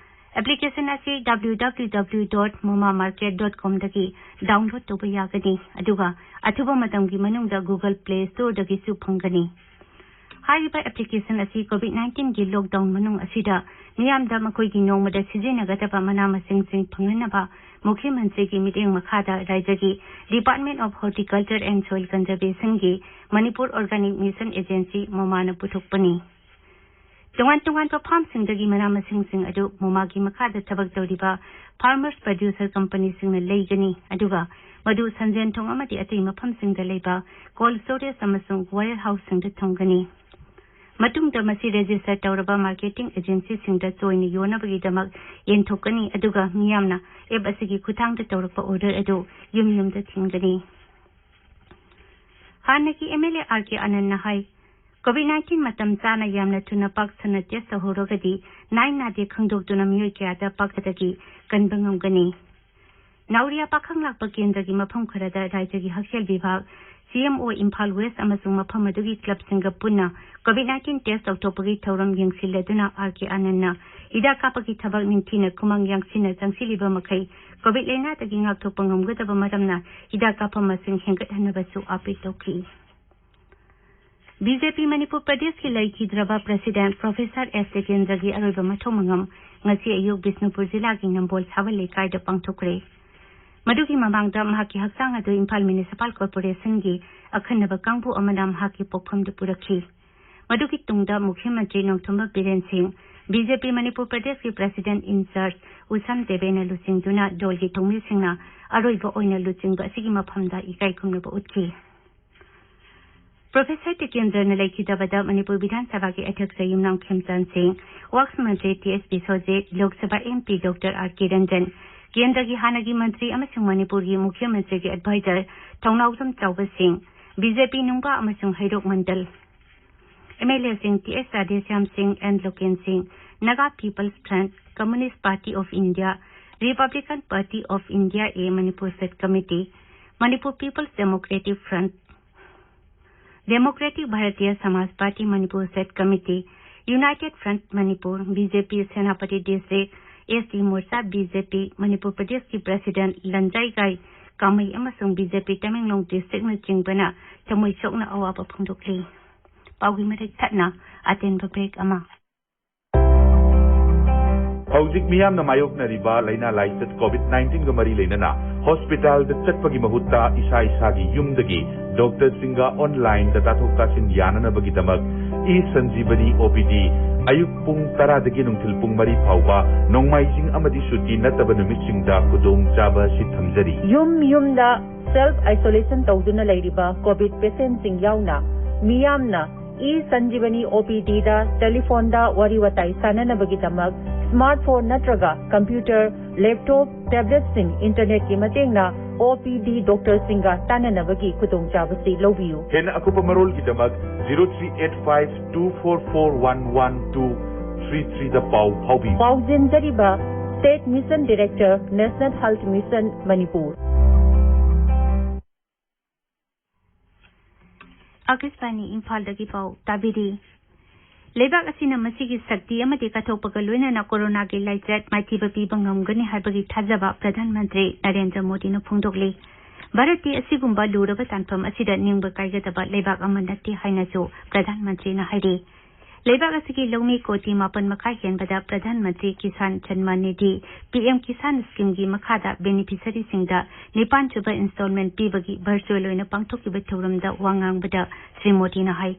ꯑꯦꯄ꯭ꯂꯤꯀꯦꯁꯟ ꯑꯁꯤ W W W dot moma market dot com ꯗꯒꯤ ꯗꯥꯎꯟꯂꯣꯗ ꯇꯧꯕ ꯌꯥꯒꯅꯤ, ꯑꯗꯨꯒ ꯑꯊꯨꯕ ꯃꯇꯝꯒꯤ ꯃꯅꯨꯡꯗ Google Play Store ꯗꯒꯤꯁꯨ ꯐꯪꯒꯅꯤ꯫ ꯍꯥꯏꯔꯤꯕ ꯑꯦꯄ꯭ꯂꯤꯀꯦꯁꯟ ꯑꯁꯤ ꯀꯣꯚꯤꯗ ꯅꯥꯏꯟꯇꯤꯟꯒꯤ ꯂꯣꯛꯗꯥꯎꯟ ꯃꯅꯨꯡ ꯑꯁꯤꯗ ꯃꯤꯌꯥꯝꯗ ꯃꯈꯣꯏꯒꯤ ꯅꯣꯡꯃꯗ ꯁꯤꯖꯤꯟꯅꯒꯗꯕ ꯃꯅꯥ ꯃꯁꯤꯡꯁꯤꯡ ꯐꯪꯍꯟꯅꯕ ꯃꯨꯈ꯭ꯌ ꯃꯟꯇ꯭ꯔꯤꯒꯤ ꯃꯤꯠꯌꯦꯡ ꯃꯈꯥꯗ ꯔꯥꯖ꯭ꯌꯒꯤ Department of Horticulture and Soil Conservation ꯒꯤ ꯃꯅꯤꯄꯨꯔ Organic Mission Agency ꯃꯣꯃꯥꯅ ꯄꯨꯊꯣꯛꯄꯅꯤ꯫ ꯇꯣꯉꯥꯟ ꯇꯣꯉꯥꯟꯕ ꯐꯥꯔꯝꯁꯤꯡꯗꯒꯤ ꯃꯅꯥ ꯃꯁꯤꯡꯁꯤꯡ ꯑꯗꯨ ꯃꯣꯃꯥꯒꯤ ꯃꯈꯥꯗ ꯊꯕꯛ ꯇꯧꯔꯤꯕ farmers producer ꯀꯝꯄꯅꯤꯁꯤꯡꯅ ꯂꯩꯒꯅꯤ, ꯑꯗꯨꯒ ꯃꯗꯨ ꯁꯟꯖꯦꯟꯊꯣꯡ ꯑꯃꯗꯤ ꯑꯇꯩ ꯃꯐꯝꯁꯤꯡꯗ ꯂꯩꯕ ꯀꯣꯜꯗ ꯁ꯭ꯇꯣꯔꯦꯖ ꯑꯃꯁꯨꯡ ꯋꯦꯌꯔ ꯍꯥꯎꯁꯁꯤꯡꯗ ꯊꯝꯒꯅꯤ꯫ ꯃꯇꯨꯡꯗ ꯃꯁꯤ ꯔꯦꯖꯤꯁꯇꯔ ꯇꯧꯔꯕ ꯃꯥꯔꯀꯦꯇꯤꯡ ꯑꯦꯖꯦꯟꯁꯤꯁꯤꯡꯗ ꯆꯣꯏꯅ ꯌꯣꯟꯅꯕꯒꯤꯗꯃꯛ ꯌꯦꯟꯊꯣꯛꯀꯅꯤ, ꯑꯗꯨꯒ ꯃꯤꯌꯥꯝꯅ ꯑꯦꯞ ꯑꯁꯤꯒꯤ ꯈꯨꯠꯊꯥꯡꯗ ꯇꯧꯔꯛꯄ ꯑꯣꯔꯗꯔ ꯑꯗꯨ ꯌꯨꯝ ꯌꯨꯝꯗ ꯊꯤꯟꯒꯅꯤ꯫ ꯍꯥꯟꯅꯒꯤ M L A R K ꯑꯥꯅꯟꯗꯅ ꯍꯥꯏ, ꯀꯣꯚꯤꯗ ꯅꯥꯏꯟꯇꯤꯟ ꯃꯇꯝ ꯆꯥꯅ ꯌꯥꯝꯅ ꯊꯨꯅ ꯄꯥꯛ ꯁꯟꯅ ꯇꯦꯁ ꯇꯧꯍꯧꯔꯒꯗꯤ ꯅꯥꯏ ꯅꯥꯗꯦ ꯈꯪꯗꯣꯛꯇꯨꯅ ꯃꯤꯑꯣꯏ ꯀꯌꯥꯗ ꯄꯥꯛꯄꯗꯒꯤ ꯀꯟꯕ ꯉꯝꯒꯅꯤ꯫ ꯅꯥꯎꯔꯤꯌꯥ ꯄꯥꯈꯪ ꯂꯥꯛꯄ ꯀꯦꯟꯗ꯭ꯔꯒꯤ ꯃꯐꯝ ꯈꯔꯗ ꯔꯥꯖ꯭ꯌꯒꯤ ꯍꯛꯁꯦꯜ ꯕꯤꯚꯥꯒ ꯁꯤ ꯑꯦꯝ ꯑꯣ ꯏꯝꯐꯥꯜ ꯋꯦꯁ ꯑꯃꯁꯨꯡ ꯃꯐꯝ ꯑꯗꯨꯒꯤ ꯀ꯭ꯂꯕꯁꯤꯡꯒ ꯄꯨꯟꯅ ꯀꯣꯚꯤꯗ ꯅꯥꯏꯟꯇꯤꯟ ꯇꯦꯁ ꯇꯧꯊꯣꯛꯄꯒꯤ ꯊꯧꯔꯝ ꯌꯦꯡꯁꯤꯜꯂꯗꯨꯅ ꯑꯥꯔ ꯀꯦ ꯑꯥꯅꯟꯅ ꯍꯤꯗꯥꯛ ꯀꯥꯞꯄꯒꯤ ꯊꯕꯛ ꯅꯤꯡꯊꯤꯅ ꯈꯨꯃꯥꯡ ꯌꯥꯡꯁꯤꯟꯅ ꯆꯪꯁꯤꯜꯂꯤꯕ ꯃꯈꯩ ꯀꯣꯚꯤꯗ ꯂꯥꯏꯅꯥꯗꯒꯤ ꯉꯥꯛꯊꯣꯛꯄ ꯉꯝꯒꯗꯕ ꯃꯔꯝꯅ ꯍꯤꯗꯥꯛ ꯀꯥꯞꯐꯝ ꯃꯁꯤꯡ ꯍꯦꯟꯒꯠꯍꯟꯅꯕꯁꯨ ꯑꯥꯄꯤꯜ ꯇꯧꯈꯤ꯫ ꯕꯤ ꯖꯦ ꯄꯤ ꯃꯅꯤꯄꯨꯔ ꯄ꯭ꯔꯗꯦꯁꯀꯤ ꯂꯩꯈꯤꯗ꯭ꯔꯕ ꯄ꯭ꯔꯦꯁꯤꯗꯦꯟꯠ ꯄ꯭ꯔꯣꯐꯦꯁꯔ ꯑꯦꯁ ꯇꯦꯀꯦꯟꯗ꯭ꯔꯒꯤ ꯑꯔꯣꯏꯕ ꯃꯊꯧ ꯃꯉꯝ ꯉꯁꯤ ꯑꯌꯨꯛ ꯕꯤꯁꯅꯨꯄꯨꯔ ꯖꯤꯂꯥꯒꯤ ꯅꯝꯕꯣꯜ ꯁꯥꯕꯜ ꯂꯩꯀꯥꯏꯗ ꯄꯥꯡꯊꯣꯛꯈ꯭ꯔꯦ꯫ ꯃꯗꯨꯒꯤ ꯃꯃꯥꯡꯗ ꯃꯍꯥꯛꯀꯤ ꯍꯛꯆꯥꯡ ꯑꯗꯨ ꯏꯝꯐꯥꯜ ꯃ꯭ꯌꯨꯅꯤꯁꯤꯄꯥꯜ ꯀꯣꯔꯄꯣꯔꯦꯁꯟꯒꯤ ꯑꯈꯟꯅꯕ ꯀꯥꯡꯕꯨ ꯑꯃꯅ ꯃꯍꯥꯛꯀꯤ ꯄꯣꯛꯐꯝꯗ ꯄꯨꯔꯛꯈꯤ꯫ ꯃꯗꯨꯒꯤ ꯇꯨꯡꯗ ꯃꯨꯈ꯭ꯌ ꯃꯟꯇ꯭ꯔꯤ ꯅꯣꯡꯊꯣꯝꯕꯝ ꯕꯤꯔꯦꯟ ꯁꯤꯡ, ꯕꯤ ꯖꯦ ꯄꯤ ꯃꯅꯤꯄꯨꯔ ꯄ꯭ꯔꯗꯦꯁꯀꯤ ꯄ꯭ꯔꯦꯁꯤꯗꯦꯟꯠ ꯏꯟꯆꯥꯔꯖ ꯎꯁꯝ ꯗꯦꯕꯦꯅ ꯂꯨꯆꯤꯡꯗꯨꯅ ꯗꯣꯜꯒꯤ ꯊꯧꯃꯤꯁꯤꯡꯅ ꯑꯔꯣꯏꯕ ꯑꯣꯏꯅ ꯂꯨꯆꯤꯡꯕ ꯑꯁꯤꯒꯤ ꯃꯐꯝꯗ ꯏꯀꯥꯏ ꯈꯨꯝꯅꯕ ꯎꯠꯈꯤ꯫ ꯄ꯭ꯔꯣꯐꯦꯁꯔ ꯇꯤꯀꯦꯟꯗ꯭ꯔꯅ ꯂꯩꯈꯤꯗꯕꯗ ꯃꯅꯤꯄꯨꯔ ꯕꯤꯙꯥꯟ ꯁꯚꯥꯒꯤ ꯑꯗ꯭ꯌꯛꯁ ꯌꯨꯝꯅꯥꯝ ꯈꯦꯝꯆꯥꯟ ꯁꯤꯡ, ꯋꯛꯐ ꯃꯟꯇ꯭ꯔꯤ ꯇꯤ ꯑꯦꯁ Biswajit, Lok Sabha M P doctor R ꯀꯦ ꯔꯟꯖꯟ, ꯀꯦꯟꯗ꯭ꯔꯒꯤ ꯍꯥꯟꯅꯒꯤ ꯃꯟꯇ꯭ꯔꯤ ꯑꯃꯁꯨꯡ ꯃꯅꯤꯄꯨꯔꯒꯤ ꯃꯨꯈ꯭ꯌ ꯃꯟꯇ꯭ꯔꯤꯒꯤ ꯑꯦꯗꯚꯥꯏꯖꯔ ꯊꯧꯅꯥꯎꯖꯝ ꯆꯥꯎꯕ ꯁꯤꯡ, ꯕꯤ ꯖꯦ ꯄꯤ ꯅꯨꯡꯕ ꯑꯃꯁꯨꯡ ꯍꯩꯔꯣꯛ ꯃꯟꯗꯜ ꯑꯦꯝ ꯑꯦꯜ ꯑꯦꯁꯤꯡ T S Radheshyam Singh, N Loken Singh, Naga people's front, communist party of India, republican party of India A Manipur state committee, Manipur people's democratic front, democratic Bharatiya Samaj party Manipur state committee, united front Manipur, B J P Senapati district, S T morcha, B J P Manipur ꯄ꯭ꯔꯗꯦꯁꯀꯤ president ꯂꯟꯖꯥꯏꯒꯥꯏ ꯀꯥꯃꯩ ꯑꯃꯁꯨꯡ B J P Tamenglong ꯗꯤꯁꯇ꯭ꯔꯤꯛꯅꯆꯤꯡꯕꯅ ꯊꯃꯣꯏ ꯁꯣꯛꯅ ꯑꯋꯥꯕ ꯐꯣꯡꯗꯣꯛꯂꯤ꯫ ꯄꯥꯎꯒꯤ ꯃꯔꯛ ꯊꯠꯅ ꯑꯇꯦꯟꯕ ꯕ꯭ꯔꯦꯛ ꯑꯃ꯫ ꯍꯧꯖꯤꯛ ꯃꯤꯌꯥꯝꯅ ꯃꯥꯌꯣꯛꯅꯔꯤꯕ ꯂꯥꯏꯅꯥ ꯂꯥꯏꯆꯠ ꯀꯣꯚꯤꯗ ꯅꯥꯏꯟꯇꯤꯟꯒ ꯃꯔꯤ ꯂꯩꯅꯅ ꯍꯣꯁꯄꯤꯇꯥꯜꯗ ꯆꯠꯄꯒꯤ ꯃꯍꯨꯠꯇ ꯏꯁꯥ ꯏꯁꯥꯒꯤ ꯌꯨꯝꯗꯒꯤ ꯗꯣꯛꯇꯔꯁꯤꯡꯒ ꯑꯣꯟꯂꯥꯏꯟꯗ ꯇꯥꯊꯣꯛ ꯇꯥꯁꯤꯟ ꯌꯥꯅꯅꯕꯒꯤꯗꯃꯛ ꯏ ꯁꯟꯖꯤꯕꯅꯤ ꯑꯣ ꯄꯤ ꯗꯤ ꯑꯌꯨꯛ ꯄꯨꯡ ꯇꯔꯥꯗꯒꯤ ꯅꯨꯡꯊꯤꯜ ꯄꯨꯡ ꯃꯔꯤ ꯐꯥꯎꯕ, ꯅꯣꯡꯃꯥꯏꯖꯤꯡ ꯑꯃꯗꯤ ꯁꯨꯇꯤ ꯅꯠꯇꯕ ꯅꯨꯃꯤꯠꯁꯤꯡꯗ ꯈꯨꯗꯣꯡꯆꯥꯕ ꯑꯁꯤ ꯊꯝꯖꯔꯤ꯫ ꯌꯨꯝ ꯌꯨꯝꯗ ꯁꯦꯜꯐ ꯑꯥꯏꯁꯣꯂꯦꯁꯟ ꯇꯧꯗꯨꯅ ꯂꯩꯔꯤꯕ ꯀꯣꯚꯤꯗ ꯄꯦꯁꯦꯟꯠꯁꯤꯡ ꯌꯥꯎꯅ ꯃꯤꯌꯥꯝꯅ ꯏ ꯁꯟꯖꯤꯕꯅꯤ ꯑꯣ ꯄꯤ ꯗꯤꯗ ꯇꯦꯂꯤꯐꯣꯟꯗ ꯋꯥꯔꯤ ꯋꯥꯇꯥꯏ ꯁꯥꯅꯅꯕꯒꯤꯗꯃꯛ ꯁ꯭ꯃꯥꯔꯠ ꯐꯣꯟ ꯅꯠꯇ꯭ꯔꯒ ꯀꯝꯄ꯭ꯌꯨꯇꯔ, ꯂꯦꯞꯇꯣꯞ, ꯇꯦꯕ꯭ꯂꯦꯠꯁꯤꯡ ꯏꯟꯇꯔꯅꯦꯠꯀꯤ ꯃꯇꯦꯡꯅ ꯑꯣ ꯄꯤ ꯗꯤ ꯗꯣꯛꯇꯔꯁꯤꯡꯒ ꯇꯥꯟꯅꯅꯕꯒꯤ ꯈꯨꯗꯣꯡꯆꯥꯕꯁꯤ ꯂꯧꯕꯤꯌꯨ꯫ ꯍꯦꯟꯅ ꯑꯀꯨꯞꯄ ꯃꯔꯣꯜꯒꯤꯗꯃꯛ zero three eight five two four four one one two three ꯊ꯭ꯔꯤꯗ ꯄꯥꯎ ꯐꯥꯎꯕꯤꯌꯨ꯫ ꯄꯥꯎꯖꯦꯟꯖꯔꯤꯕ state mission director, national health mission, Manipur. Akashvani ꯏꯝꯐꯥꯜꯗꯒꯤ ꯄꯥꯎ ꯇꯥꯕꯤꯔꯤ꯫ ꯂꯩꯕꯥꯛ ꯑꯁꯤꯅ ꯃꯁꯤꯒꯤ ꯁꯛꯇꯤ ꯑꯃꯗꯤ ꯀꯠꯊꯣꯛꯄꯒ ꯂꯣꯏꯅꯅ ꯀꯣꯔꯣꯅꯥꯒꯤ ꯂꯥꯏꯆꯠ ꯃꯥꯏꯊꯤꯕ ꯄꯤꯕ ꯉꯝꯒꯅꯤ ꯍꯥꯏꯕꯒꯤ ꯊꯥꯖꯕ ꯄ꯭ꯔꯙꯥꯟ ꯃꯟꯇ꯭ꯔꯤ ꯅꯔꯦꯟꯗ꯭ꯔ ꯃꯣꯗꯤꯅ ꯐꯣꯡꯗꯣꯛꯂꯤ꯫ ꯚꯥꯔꯠꯇꯤ ꯑꯁꯤꯒꯨꯝꯕ ꯂꯨꯔꯕ ꯇꯥꯟꯐꯝ ꯑꯁꯤꯗ ꯅꯤꯡꯕ ꯀꯥꯏꯒꯗꯕ ꯂꯩꯕꯥꯛ ꯑꯃ ꯅꯠꯇꯦ ꯍꯥꯏꯅꯁꯨ ꯄ꯭ꯔꯙꯥꯟ ꯃꯟꯇ꯭ꯔꯤꯅ ꯍꯥꯏꯔꯤ꯫ ꯂꯩꯕꯥꯛ ꯑꯁꯤꯒꯤ ꯂꯧꯃꯤ ꯀꯣꯇꯤ ꯃꯥꯄꯟ ꯃꯈꯥꯏ ꯍꯦꯟꯕꯗ ꯄ꯭ꯔꯙꯥꯟ ꯃꯟꯇ꯭ꯔꯤ ꯀꯤꯁꯥꯟ ꯁꯟꯃꯥꯟ ꯅꯤꯙꯤ, ꯄꯤ ꯑꯦꯝ ꯀꯤꯁꯥꯟ ꯁ꯭ꯀꯤꯝꯒꯤ ꯃꯈꯥꯗ ꯕꯦꯅꯤꯐꯤꯁꯔꯤꯁꯤꯡꯗ ꯅꯤꯄꯥꯟ ꯁꯨꯕ ꯏꯟꯁꯇꯣꯜꯃꯦꯟ ꯄꯤꯕꯒꯤ ꯚꯔꯆꯨꯑꯦꯜ ꯑꯣꯏꯅ ꯄꯥꯡꯊꯣꯛꯈꯤꯕ ꯊꯧꯔꯝꯗ ꯋꯥ ꯉꯥꯡꯕꯗ ꯁ꯭ꯔꯤ ꯃꯣꯗꯤꯅ ꯍꯥꯏ,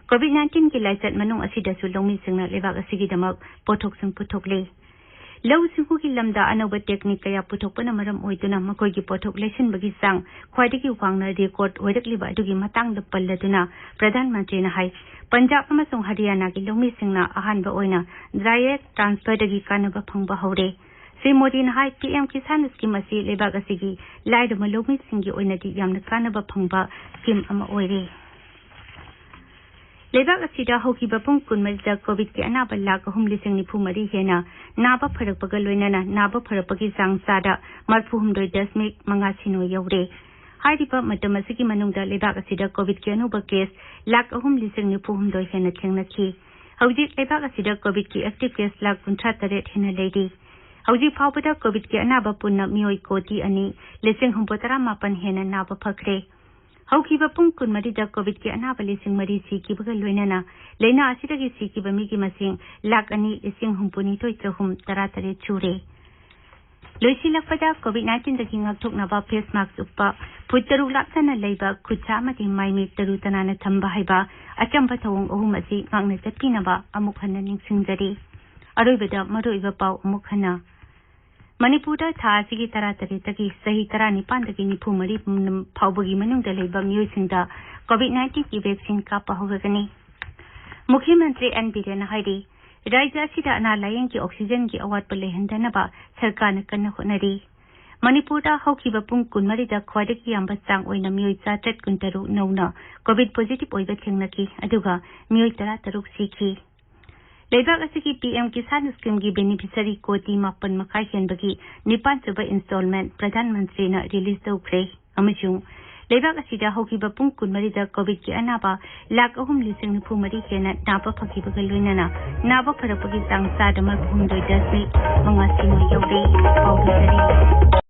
ꯀꯣꯚꯤꯗ ꯅꯥꯏꯟꯇꯤꯟꯒꯤ ꯂꯥꯏꯆꯠ ꯃꯅꯨꯡ ꯑꯁꯤꯗꯁꯨ ꯂꯧꯃꯤꯁꯤꯡꯅ ꯂꯩꯕꯥꯛ ꯑꯁꯤꯒꯤꯗꯃꯛ ꯄꯣꯠꯊꯣꯛꯁꯤꯡ ꯄꯨꯊꯣꯛꯂꯤ꯫ ꯂꯧꯎ ꯁꯤꯡꯎꯒꯤ ꯂꯝꯗ ꯑꯅꯧꯕ ꯇꯦꯛꯅꯤꯛ ꯀꯌꯥ ꯄꯨꯊꯣꯛꯄꯅ ꯃꯔꯝ ꯑꯣꯏꯗꯨꯅ ꯃꯈꯣꯏꯒꯤ ꯄꯣꯠꯊꯣꯛ ꯂꯩꯁꯤꯟꯕꯒꯤ ꯆꯥꯡ ꯈ꯭ꯋꯥꯏꯗꯒꯤ ꯋꯥꯡꯅ ꯔꯦꯀꯣꯔꯗ ꯑꯣꯏꯔꯛꯂꯤꯕ ꯑꯗꯨꯒꯤ ꯃꯇꯥꯡꯗ ꯄꯜꯂꯗꯨꯅ ꯄ꯭ꯔꯙꯥꯟ ꯃꯟꯇ꯭ꯔꯤꯅ ꯍꯥꯏ, ꯄꯟꯖꯥꯕ ꯑꯃꯁꯨꯡ ꯍꯔꯤꯌꯥꯅꯥꯒꯤ ꯂꯧꯃꯤꯁꯤꯡꯅ ꯑꯍꯥꯟꯕ ꯑꯣꯏꯅ ꯗꯥꯏꯔꯦꯛ ꯇ꯭ꯔꯥꯟꯁꯐꯔꯗꯒꯤ ꯀꯥꯟꯅꯕ ꯐꯪꯕ ꯍꯧꯔꯦ꯫ ꯁ꯭ꯔꯤ ꯃꯣꯗꯤꯅ ꯍꯥꯏ, ꯄꯤ ꯑꯦꯝ ꯀꯤꯁꯥꯟ ꯁ꯭ꯀꯤꯝ ꯑꯁꯤ ꯂꯩꯕꯥꯛ ꯑꯁꯤꯒꯤ ꯂꯥꯏꯔꯕ ꯂꯧꯃꯤꯁꯤꯡꯒꯤ ꯑꯣꯏꯅꯗꯤ ꯌꯥꯝꯅ ꯀꯥꯟꯅꯕ ꯐꯪꯕ ꯁ꯭ꯀꯤꯝ ꯑꯃ ꯑꯣꯏꯔꯦ꯫ ꯂꯩꯕꯥꯛ ꯑꯁꯤꯗ ꯍꯧꯈꯤꯕ ꯄꯨꯡ ꯀꯨꯟꯃꯔꯤꯗ ꯀꯣꯚꯤꯗꯀꯤ ꯑꯅꯥꯕ ꯂꯥꯈ ꯑꯍꯨꯝ ꯂꯤꯁꯤꯡ ꯅꯤꯐꯨ ꯃꯔꯤ ꯍꯦꯟꯅ ꯅꯥꯕ ꯐꯔꯛꯄꯒ ꯂꯣꯏꯅꯅ ꯅꯥꯕ ꯐꯔꯛꯄꯒꯤ ꯆꯥꯡ ꯆꯥꯗ ꯃꯔꯤꯐꯨ ꯍꯨꯝꯗꯣꯏ ꯗꯁꯃꯤꯛ ꯃꯉꯥ ꯁꯤꯅꯣ ꯌꯧꯔꯦ꯫ ꯍꯥꯏꯔꯤꯕ ꯃꯇꯝ ꯑꯁꯤꯒꯤ ꯃꯅꯨꯡꯗ ꯂꯩꯕꯥꯛ ꯑꯁꯤꯗ ꯀꯣꯚꯤꯗꯀꯤ ꯑꯅꯧꯕ ꯀꯦꯁ ꯂꯥꯈ ꯑꯍꯨꯝ ꯂꯤꯁꯤꯡ ꯅꯤꯐꯨ ꯍꯨꯝꯗꯣꯏ ꯍꯦꯟꯅ ꯊꯦꯡꯅꯈꯤ꯫ ꯍꯧꯖꯤꯛ ꯂꯩꯕꯥꯛ ꯑꯁꯤꯗ ꯀꯣꯚꯤꯗꯀꯤ ꯑꯦꯛꯇꯤꯚ ꯀꯦꯁ ꯂꯥꯈ ꯀꯨꯟꯊ꯭ꯔꯥ ꯇꯔꯦꯠ ꯍꯦꯟꯅ ꯂꯩꯔꯤ꯫ ꯍꯧꯖꯤꯛ ꯐꯥꯎꯕꯗ ꯀꯣꯚꯤꯗꯀꯤ ꯑꯅꯥꯕ ꯄꯨꯟꯅ ꯃꯤꯑꯣꯏ ꯀꯣꯇꯤ ꯑꯅꯤ ꯂꯤꯁꯤꯡ ꯍꯨꯝꯐꯨ ꯇꯔꯥ ꯃꯥꯄꯟ ꯍꯦꯟꯅ ꯅꯥꯕ ꯐꯈ꯭ꯔꯦ꯫ ꯍꯧꯈꯤꯕ ꯄꯨꯡ ꯀꯨꯟꯃꯔꯤꯗ ꯀꯣꯚꯤꯗꯀꯤ ꯑꯅꯥꯕ ꯂꯤꯁꯤꯡ ꯃꯔꯤ ꯁꯤꯈꯤꯕꯒ ꯂꯣꯏꯅꯅ ꯂꯥꯏꯅꯥ ꯑꯁꯤꯗꯒꯤ ꯁꯤꯈꯤꯕ ꯃꯤꯒꯤ ꯃꯁꯤꯡ ꯂꯥꯈ ꯑꯅꯤ ꯂꯤꯁꯤꯡ ꯍꯨꯝꯐꯨꯅꯤꯊꯣꯏ ꯆꯍꯨꯝ ꯇꯔꯥ ꯇꯔꯦꯠ ꯁꯨꯔꯦ꯫ ꯂꯣꯏꯁꯤꯜꯂꯛꯄꯗ ꯀꯣꯚꯤꯗ ꯅꯥꯏꯟꯇꯤꯟꯗꯒꯤ ꯉꯥꯛꯊꯣꯛꯅꯕ ꯐꯦꯁ ꯃꯥꯛꯁ ꯎꯞꯄ, ꯐꯨꯠ ꯇꯔꯨꯛ ꯂꯥꯞꯅꯅ ꯂꯩꯕ, ꯈꯨꯠꯁꯥ ꯑꯃꯗꯤ ꯃꯥꯏ ꯃꯤꯠ ꯇꯔꯨ ꯇꯅꯥꯟꯅ ꯊꯝꯕ ꯍꯥꯏꯕ ꯑꯆꯝꯕ ꯊꯧꯑꯣꯡ ꯑꯍꯨꯝ ꯑꯁꯤ ꯉꯥꯛꯅ ꯆꯠꯄꯤꯅꯕ ꯑꯃꯨꯛ ꯍꯟꯅ ꯅꯤꯡꯁꯤꯡꯖꯔꯤ꯫ ꯑꯔꯣꯏꯕꯗ ꯃꯔꯨꯑꯣꯏꯕ ꯄꯥꯎ ꯑꯃꯨꯛ ꯍꯟꯅ꯫ ꯃꯅꯤꯄꯨꯔꯗ ꯊꯥ ꯑꯁꯤꯒꯤ ꯇꯔꯥ ꯇꯔꯦꯠꯇꯒꯤ ꯆꯍꯤ ꯇꯔꯥ ꯅꯤꯄꯥꯟꯗꯒꯤ ꯅꯤꯐꯨ ꯃꯔꯤ ꯐꯥꯎꯕꯒꯤ ꯃꯅꯨꯡꯗ ꯂꯩꯕ ꯃꯤꯑꯣꯏꯁꯤꯡꯗ ꯀꯣꯚꯤꯗ ꯅꯥꯏꯟꯇꯤꯟꯒꯤ ꯚꯦꯛꯁꯤꯟ ꯀꯥꯞꯄ ꯍꯧꯔꯒꯅꯤ꯫ ꯃꯨꯈ꯭ꯌ ꯃꯟꯇ꯭ꯔꯤ ꯑꯦꯟ ꯕꯤꯔꯦꯟꯅ ꯍꯥꯏꯔꯤ, ꯔꯥꯖ꯭ꯌ ꯑꯁꯤꯗ ꯑꯅꯥ ꯂꯥꯌꯦꯡꯒꯤ ꯑꯣꯛꯁꯤꯖꯦꯟꯒꯤ ꯑꯋꯥꯠꯄ ꯂꯩꯍꯟꯗꯅꯕ ꯁꯔꯀꯥꯔꯅ ꯀꯟꯅ ꯍꯣꯠꯅꯔꯤ꯫ ꯃꯅꯤꯄꯨꯔꯗ ꯍꯧꯈꯤꯕ ꯄꯨꯡ ꯀꯨꯟꯃꯔꯤꯗ ꯈ꯭ꯋꯥꯏꯗꯒꯤ ꯌꯥꯝꯕ ꯆꯥꯡ ꯑꯣꯏꯅ ꯃꯤꯑꯣꯏ ꯆꯥꯇ꯭ꯔꯦꯠ ꯀꯨꯟꯇꯔꯨꯛ ꯅꯧꯅ ꯀꯣꯚꯤꯗ ꯄꯣꯖꯤꯇꯤꯚ ꯑꯣꯏꯕ ꯊꯦꯡꯅꯈꯤ, ꯑꯗꯨꯒ ꯃꯤꯑꯣꯏ ꯇꯔꯥ ꯇꯔꯨꯛ ꯁꯤꯈꯤ꯫ ꯂꯩꯕꯥꯛ ꯑꯁꯤꯒꯤ ꯄꯤ ꯑꯦꯝ ꯀꯤꯁꯥꯟ ꯁ꯭ꯀꯤꯝꯒꯤ ꯕꯦꯅꯤꯐꯤꯁꯔꯤ ꯀꯣꯇꯤ ꯃꯥꯄꯟ ꯃꯈꯥꯏ ꯍꯦꯟꯕꯒꯤ ꯅꯤꯄꯥꯟ ꯁꯨꯕ ꯏꯟꯁꯇꯣꯜꯃꯦꯟ ꯄ꯭ꯔꯙꯥꯟ ꯃꯟꯇ꯭ꯔꯤꯅ ꯔꯤꯂꯤꯖ ꯇꯧꯈ꯭ꯔꯦ, ꯑꯃꯁꯨꯡ ꯂꯩꯕꯥꯛ ꯑꯁꯤꯗ ꯍꯧꯈꯤꯕ ꯄꯨꯡ ꯀꯨꯟꯃꯔꯤꯗ ꯀꯣꯚꯤꯗꯀꯤ ꯑꯅꯥꯕ ꯂꯥꯈ ꯑꯍꯨꯝ ꯂꯤꯁꯤꯡ ꯅꯤꯐꯨ ꯃꯔꯤ ꯍꯦꯟꯅ ꯅꯥꯕ ꯐꯈꯤꯕꯒ ꯂꯣꯏꯅꯅ ꯅꯥꯕ ꯐꯔꯛꯄꯒꯤ ꯆꯥꯡ ꯆꯥꯗ ꯃꯔꯤꯐꯨ ꯍꯨꯝꯗꯣꯏ ꯗꯁꯃꯤꯛ ꯃꯉꯥ ꯁꯤꯅꯣ ꯌꯧꯔꯦ꯫ ꯄꯥꯎ ꯂꯣꯏꯖꯔꯦ꯫